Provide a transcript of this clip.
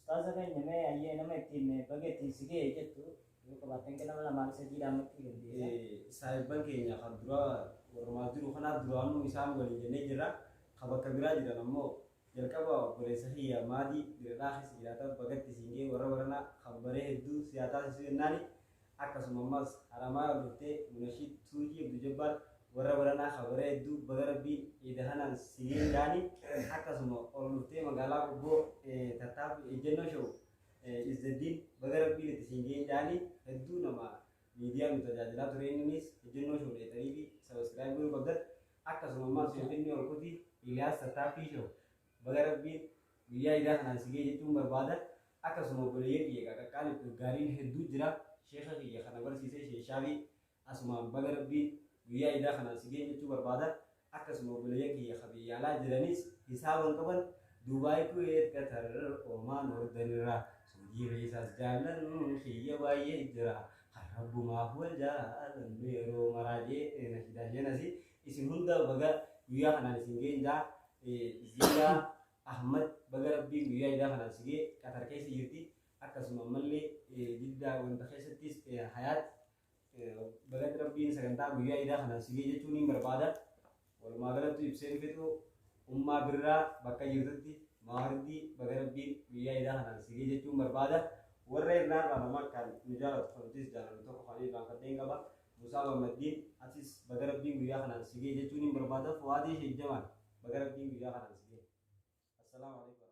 Ustaaza keenya mee ayyee nama ittiin baga ittiin si ga'e jettu yoo qabaattan nama lamaa fi sadii dhaammachuu dandeessa. Saahibban keenya kan dura warrumaa jiru kanaa duraanuu isaan waliin jennee jirra. Kan bakka biraa jiran ammoo jalqaba obboleessa kiyya Maadii Diradhaa keessa jiraata bagatti siin ga'e warra baranaa kan baree hedduu si haa taasisu jennaani. Akkasuma ammas Haramaaya ol dhuftee Munashiid Tuujii Abdul Jabbaar warra baranaa kan baree hedduu baga Rabbiin iida kanaan si ga'e jedhaani. Akkasuma ol dhuftee magaalaa Qobboo tattaaffii ejjennoo show Izzaddiin baga Rabbiin itti siin ga'e jedhaani hedduu nama miidiyaa nu tajaajilaa ture inninis ejjennoo show dheexanii fi subscribe godhuu qabdan. Akkasuma ammas Finfinnee ol kuti Iliyaas tattaaffii show baga Rabbiin guyyaa iidaa kanaan si ga'e jechuun barbaada. Akkasuma obboleeyyan kiyya qaqqaaliif gaggaariin hedduu jira. Sheekha kiyya kana barsiisee Sheekh Shaafii asumaan baga Rabbiin guyyaa iidaa kanaan si ga'e jechuu barbaada. Akkasuma obboleeyyan kiyya ka biyya alaa jiranis hisaaba hin qaban. Dubaay, Kuweet, Qatar, Omaan, Jordan irraa Suudii keessaas jaallan kiyya baay'ee jira. Kan Rabbumaaf wal jaalannu yeroo maraa jee nashidaa isheen asii isin hunda baga guyyaa kanaan isin ga'een jaa. Ziyaa Ahmad baga Rabbiin guyyaa iidaa kanaan si ga'e Qatar keessa jirti. Akkasuma ammallee Jiddaa wanta keessattis Hayaat baga Rabbiin sagantaa guyyaa iidaa kanaan si ga'e jechuun niin barbaada. Walumaa galattu ibseen fixu ummaa birraa bakka jirtutti Maawardii baga Rabbiin guyyaa iidaa kanaan si ga'e jechuun barbaada. Warra irnaarraa nama akkaan nu jaalatu kan nutis jaalannu tokko kan irraanfadheen qaba. Musaa Mamaddiin atis baga Rabbiin guyyaa kanaan si ga'e jechuun niin barbaada. Fu'aadii Sheek Jamaal baga Rabbiin guyyaa kanaan si ga'e. Assalaamu alaikum.